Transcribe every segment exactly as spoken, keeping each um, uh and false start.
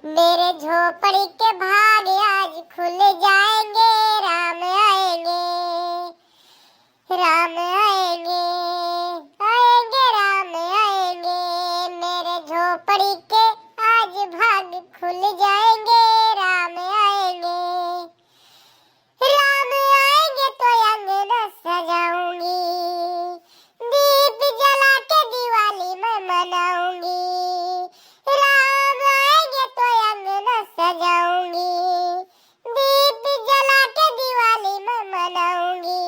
मेरे झोपड़ी के भाग आज खुल जाएंगे, राम आएंगे, राम आएंगे, आएंगे, राम आएंगे। मेरे झोपड़ी के आज भाग खुल जाएंगे, राम आएंगे। राम आएंगे तो अंगना सजाऊंगी, दीप जला के दिवाली मैं मनाऊंगी। राम आएंगे तो अंगना सजाऊंगी, दीप जला के दिवाली मैं मनाऊंगी।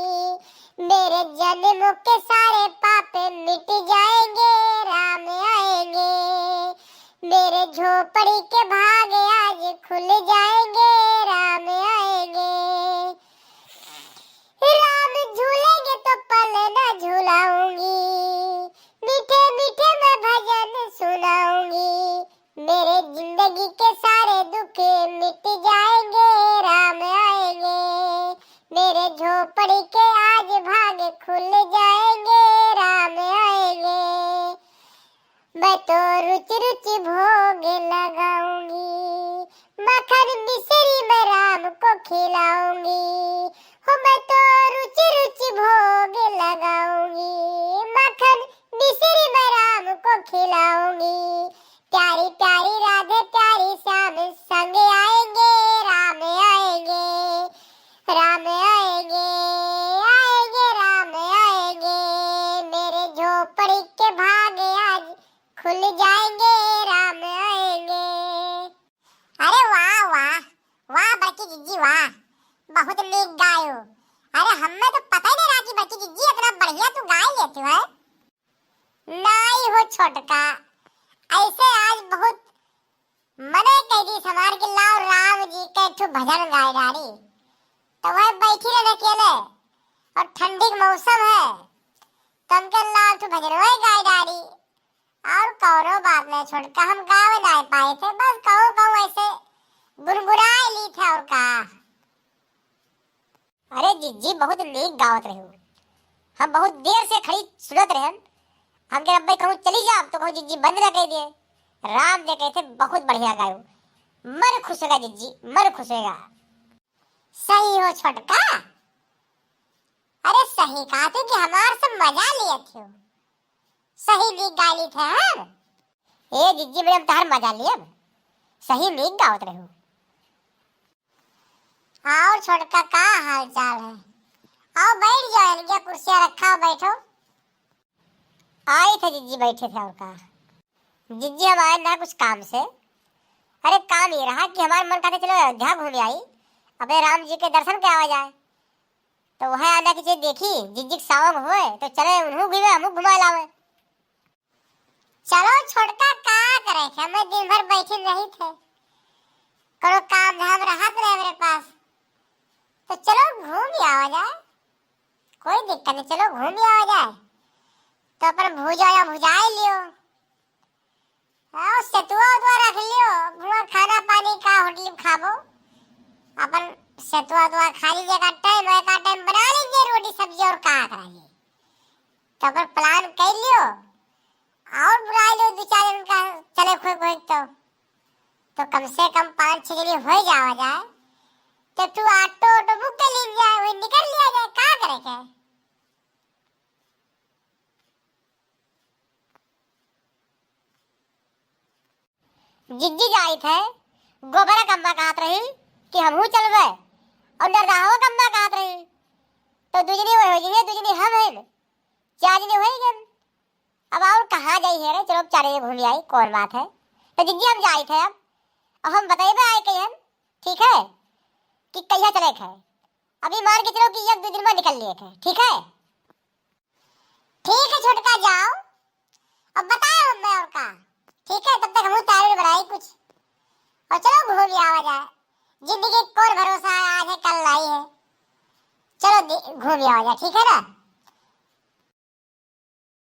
मेरे जन्म के सारे पाप मिट जाएंगे, राम आएंगे। मेरे झोपड़ी के भाग आज खुल जाएंगे, राम आएंगे। राम झूलेंगे तो पलना झुलाऊंगी, मीठे मीठे मैं भजन सुनाऊंगी। मेरे जिंदगी के सारे दुख मिट जाएंगे, राम आएंगे। मेरे झोपड़ी के आज भाग खुल जाएंगे, राम आएंगे। मैं तो रुचि रुचि भोग लगाऊंगी, मक्खन मिश्री मैं राम को खिलाऊंगी। हो, मैं तो रुचि रुचि भोग लगाऊंगी, मक्खन मिश्री मैं राम को खिलाऊंगी। प्यारी प्यारी राधे प्यारी श्याम संग आएंगे, राम आएंगे, राम आएंगे, आएंगे, राम आएंगे। मेरे झोपड़ी के भाग आज खुल जाएंगे, राम आएंगे। अरे वाह, वाह, वाह बड़की जिज्जी, वाह, बहुत नीक गायो। अरे, हमें तो पता ही नहीं रहा कि बड़की जिज्जी इतना बढ़िया तू गाय लेती है। नाई हो छोटका, ऐसे आज बहुत मने कह दी हमार कि लाओ राम जी के एक ठो भजन गाय डारी। तो वह बैठी रहे अकेले और ठंडी के मौसम है, तो हमके लाओ ठो भजन वही गाय डारी। और कौनो बात नहीं छोटका, हम गावे नहीं पाए थे, बस कहूँ कहूँ ऐसे गुनगुनाए ली थे और का। अरे जिज्जी, बहुत नीक गावत रहे हो। हम बहुत देर से खड़ी सुनत रहन। हमके अब्बे कहूँ चली जाब तो कहूँ जिज्जी बंद न कर दिए। राम जे कहते बहुत बढ़िया गायो। मन खुश होगा जिज्जी, मन खुश होगा। सही हो छोटका। अरे सही कहा तू कि हमार सब मजा लिया थे। सही नीक गाय ली थे हम। ए जिज्जी, मैडम तहार मजा लियब। सही नीक गावत रहे हो। और छोटका का हाल चाल है? आओ बैठ जाओ, इनके कुर्सियाँ रखा, बैठो। आई थे जिज्जी, बैठे थे और का। जिज्जी हम आए ना कुछ काम से। अरे काम ये रहा कि हमारे मन कहते चलो अयोध्या घूम आई, अपने राम जी के दर्शन के आवा जाए। तो वह आना कि जे देखी जिज्जी के सावंग होए तो चले उन्हों घूमे, हमू घुमा लावे। चलो छोटका, का करे थे, मैं दिन भर बैठी रही थे, कोनो काम धाम रहत रहे मेरे पास, तो चलो घूम ही आवा जाए, कोई दिक्कत नहीं, चलो घूम ही आवा जाए। तो अपन भूजा या भुजाए लियो, और सेतुआ उतुआ रख लियो, वहाँ खाना पानी का होटल में खाबो, अपन सेतुआ उतुआ खा लीजिए, का टाइम है, का टाइम बना लीजिए रोटी सब्जी और का कराइए। तो अपन प्लान कर लियो और बुला लियो दो चार जन का, चले कोई कोई तो, तो कम से कम पाँच छह जने हो जावा जाए। तो तू ऑटो ऑटो बुक कर ली जाए, वही निकल लिया जाए, का करे के? जिज्जी जाइत है, गोबरा कम्मा कहत रही कि हमहू चलबे, और नरदाहवा कम्मा कहत रही, तो दुजनी वही हो जइहे, दुजनी हम हैं, चार जने हो गए। अब और कहाँ जाई है रे, चलो अब चारे घूम आई, कौन बात है। तो जिज्जी हम जाइत है अब, और हम बतैबे आए कहियन, ठीक है, कि कहिया चले के है। अभी मान के चलो कि एक दो दिन में निकल लिए के, ठीक है। ठीक है छोटका, जाओ, अब बताओ हमें और का। ठीक है, तब तक हम तैयारी बनाई कुछ, और चलो घूम आवा जाए। जिंदगी का कौन भरोसा है, आज है कल नहीं है। चलो दि-, घूम आवा जाए, ठीक है ना?